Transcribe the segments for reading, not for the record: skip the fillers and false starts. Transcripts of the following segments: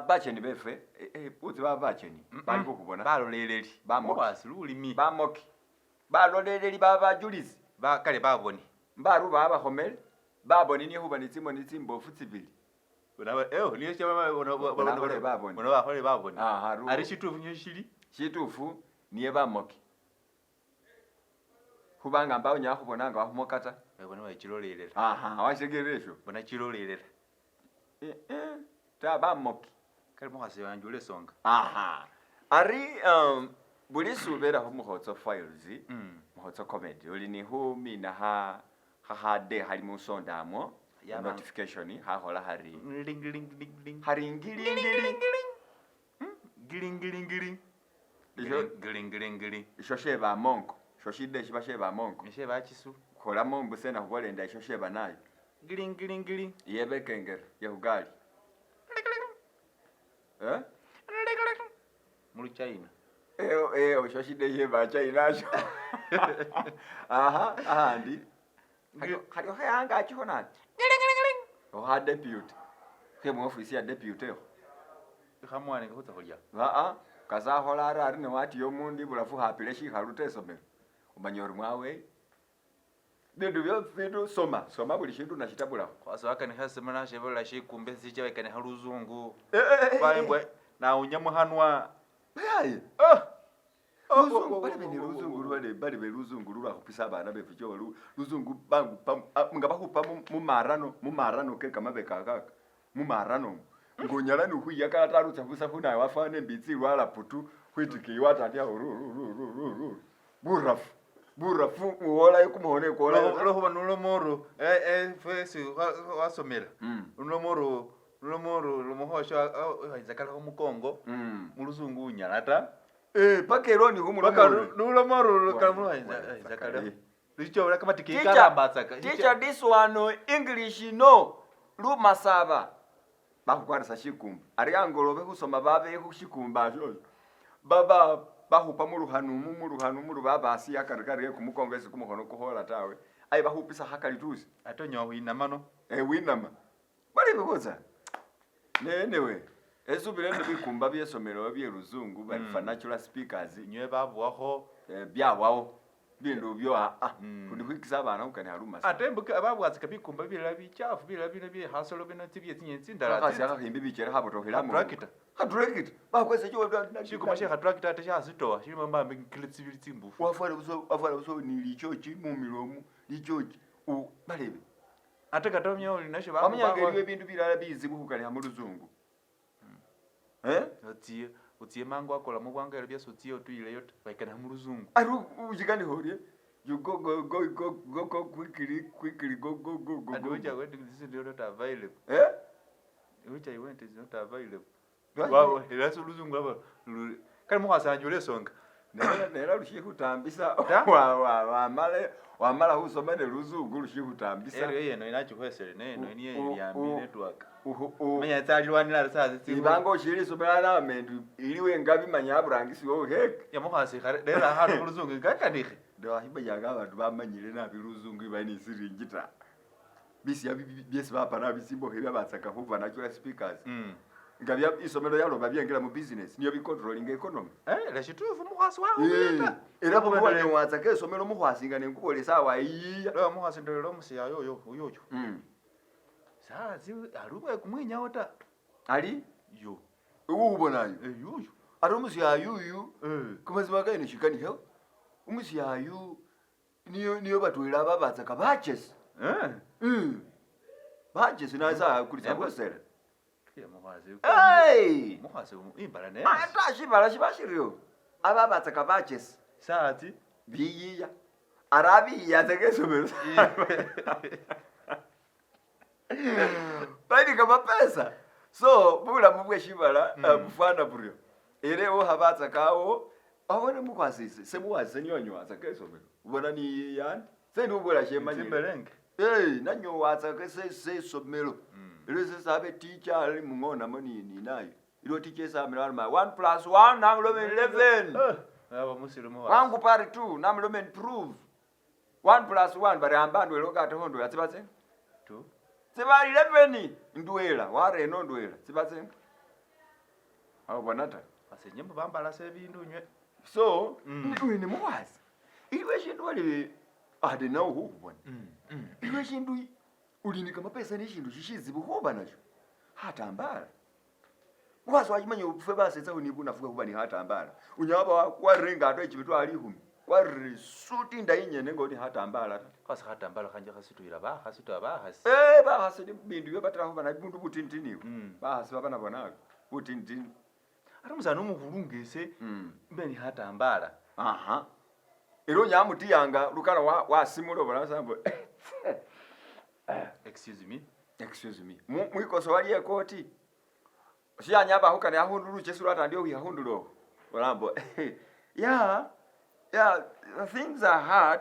Bacheni befwe utsi baba bacheni bali khukhubona. Baloleleli. Bamoki. Mukhwasi lulimi. Bamoki. Baloleleli baba bajulizi. Ba kale baboni. Mbaru baba bakhomele. Baboni niye khuba ni tsimoni tsimbofu tsibili. Bona baboni. Bona bakhole baboni. Aha, Ari shitufu niyo shili. Shitufu niye bamoki. Khubanga mbawo unyala khubona nga wakhumoka ta. Bona bachilolelela. Aha, washekelele esho. Bona chilolelela. Ta bamoki. Kale mukhasi wanje ulesonga. Aha. Ari buli subela khu Mukhotso Files, Mukhotso Comedy, uli ni khumina kha khakhade khali musonda amwo, notification khakhola khari Ling ling ling ling. Khari ngilingili. Giling giling giling. Isho Giling giling giling. Isho sheba monko. Isho shide shiba sheba monko. Nishe bachisu. Kholamo mbusena khubole nda isho sheba nayo. Giling giling giling. Yebe kengera ye khugali. Eh? Mulu China. Eyo eyo isho shide sheba China sho. Aha, ahandi. Khaliwo kheyanga achikho nani? Okha deputy. Khe mu office ya deputy ekho. Khamwane khutsa khulya. Aa, kasakhola ari ari ne watiya omundu ibulafu khapile shikhalu ta esomelo. Omanya ori mwawe. Bindu byo bindu soma, soma buli shindu nashitabulakho. Khwasa wakanikha esomelo nashebolela shikumbe sicha wakanikha luzungu. Baimbwe nawunya mukhanwa. Bayaye. Ah! Luzungu bali bene luzungu lubale bali be luzungu lulwakhupisa abana befu choba luzungu bangupa nga bakhupa mumarano mumarano ke kamabeka akaka mumarano ngonyala ni khwiyakala ta lutsa busa khunaye wafwana embitsi ilwala putu khwitikiyi watandikha ru ru ru ru ru ru burafu burafu wolayo kumukhono ekwolayo. Lwekhuba nuloma ori fwesi wasomela nuloma ori lumukhosho wayitsa khumukongo muluzungu unyala ta. Paka elo ni Paka nuloma ori lichola kamatiki karambatsaka. Teacher, this one English no lumasaba bakhukwarisa shikumba ari angolobe khusoma babe khushikumba asho baba bakhupa mulukhanu mulukhanu mulu babasi akarikari kumukongo esi kumukhono kukhola tawe ayi bakhupisa khakalitusi. Ate onyowa khwinama no. Winama bali bikhutsa ne anyway esubile nende bikumba byesomelo bye luzungu bali vernacular speakers. Inywe babuwakho. Byawawo bindu byo aa khundi khwikisa abana khukanikha lumasa. Ate mbuka babwatsika bikumba bilala bichafu bilala bino bye khasolo bino tsibye tsinyeni tsindala. Khakhasi khakhimbi bichere khabotokhela. Khatractor. Khatractor bakhwesa cho. Shikuma she khatractor ate shasitowa shilimo mbambi kilo tsibili tsimbufu. Wafwara busa wafwara busa ni lichochi mumilo omu lichochi balebe. Ate kata omenya oli nasho. Wamanyanga eliwo ebindu bilala bizibu khukanikha muluzungu. Eh? Otsiye otsiye mangu akola mubwangelo byesi otsiye otuyileyo ta baikanikha muluzungu. Ari uchikanikha orye? You go go go go go go quickly quickly go go go go And go. which I went this is not available. Eh? Which I went is not available. Lwaki? Wawo era luzungu aba kale mukhwasanjula esonga. Nera nera lushikutambisa Ta? wa wa wamala wamala khusoma ne luzungu lushikutambisa. Area yeno inachikhwesele neno niye ilyambi network. Uhu Manya tsalilwanila ari saa tsi. Ibanga oshili isomelo alamendi iliwo engabi manya aburangisi wokheke. Ya mukhasi khare lera khandu khuluzungu kakanikhe. Ndewakhimanyaga abandu bamanyile nabi luzungu ibali ni siringi ta. Bisia byesi bapa nabi tsimbokho byabatsaka khu vernacular speakers. Nga bya isomelo yaloba byengila mu business niyo bicontrolling economy. Eh, la shitufu mukhasi wakhubira ta. Era bwanyowatsaka esomelo mukhwasinga nenkubola esawa iyiya. Lwa mukhasi ndolera omusiyayo oyo oyoyo. Saa tsi ali kumwinyawo ta. Ali Yo. uwubonayo. Yuyu. Ate omusiyayu uyu Eh. kamazima kene shikanikho omusiyayu niyo niyo batwela babatsaka bachesi. Eh. Bachesi nasa akulisa bwesele. Ya mukhasi. Hey! Mukhasi imbala ne. Ata shibala shiba shiryo ababatsaka bachesi Saa tsi. biyiya arabiyiyatsaka esomelo bali kamapesa so bulamu bwe shibala bufwana buryo ere okhabatsakawo wabona mukhwasise semuwasise niyo anyowatsaka esomelo ubona niyiyani sendi ubola shemanyile. Tsimberenge. Hey, nanyowatsaka sesomelo ilo sesabe teacher ali mungonamo ninayo ilo teacher esamile aloma 1 plus 1 namulome 11. Eh. Aba musiru mukhasi. Wangu pari 2 namulome prove 1 plus 1 bari amba ndwela okatekho ndwela tsiba tsinga 2. Tsiba 11 ndwela wareno ndwela tsiba tsinga. Awubona ta. Basenye mbu bambala sa ebindu nywe. So, mm. ni mukhwasi. Iliwo eshindu wali ade nawe khukhubona. Iliwo eshindu uli ni kamapesa neshindu shishizibu khuba nasho. Khatambala. Mukhwasi wachimanya fwe basetsa khuli ni bunafu bwe khuba ni khatambala. Unyala waba wakwarire ingato ye chimitwalo likhumi, kwarire isuti indayi inyene nga oli ni khatambala ta. Khwasi khatambala khanje khasituyila bakhasi ta bakhasi. Eeh bakhasi ni bindu bye batala khuba nabyo bundu butinitini ibwo. Bakhasi baba nabwo nabi butinitini. Ate omusani omukhulu nga ese mbe ni khatambala. Aha. Ela onyala wamutiyanga lukano wasimula obona sa mbu Excuse me. Excuse me. Mwikosowa lye koti Shiyanyaba khukana akhundu luchesi lwatandikha khukhwikha khundulo okho, bola mbu yeah, yeah, things are hard,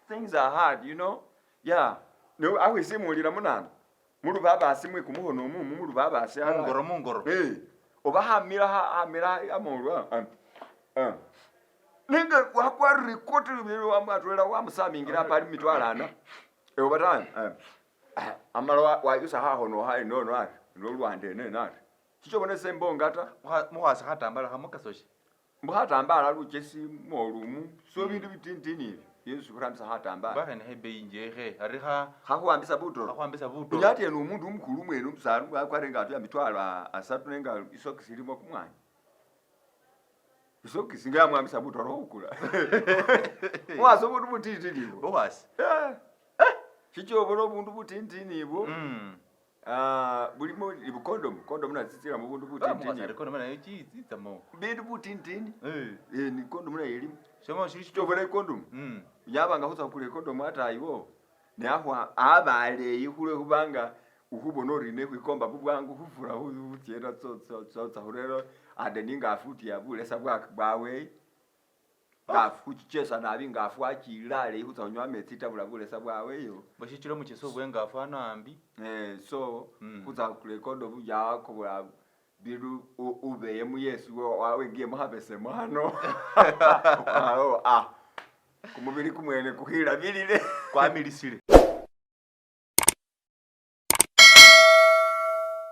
things are hard, you know, yeah. Ne akhwisimulila munana mulubabasi mwe kumukhono omumu mulubabasi alala. Mungoro mungoro. Eh, oba khamila khamila amolu ah, ah. Nenga wakwarire ikoti atwela wamusamingila apari mitwalo ana, ewe oba tawe eh. Amala wayusa khakhono kha enono ari, nolwande eneno ari. Shichila obona ese embonga ta. Mukhwasi khatambala khamukasa shi? Mbu khatambala luchesi molumu, so bindu bitintini ebyo byesi khurambisa khatambala. Bakhene khe ibeyi injekhe, ari kha. Khakhuwambisa butoro. Khakhuwambisa butoro. Unyala ati ena omundu omukhulu mwene omusani wakwarire ingato ya mitwalo asatu nenga isokisi ilimo kumwanya. Isokisi nga yamwambisa butoro khukula. Mukhasi obundu butitini ibwo. Mukhasi. Eh. Shichila obona obundu butintini ibwo bulimo ni bukondomu, kondomu natsyo tsitsila mubundu butintini ibwo. Kondomu nayo tsitsamo. Bindu butintini, ni kondomu nayo ilimo. Shoma shili Shichila obona ikondomu, yabanga khutsa khukula ikondomu atayi wo, ne akhwa aba aleyi khulwe khubanga ukhubona ori nekhwikomba bubwangu khufura khutsiyela tsotsa khurera ade ningafu uti bulesa bwaweyi. Ngafu khuchichesa nabi ingafu wachilila aleyi khutsa khunywa ametsi ta bula bulesa bwawe eyo. Mbu shichila omuchesi obwa engafu ano ambi. So khutsa khukula ikondomu yakobula bindu ubeye muyesi wengiye mukhabesemu hano ah kumubili kumwene kukhilabilile. Kwamilisile.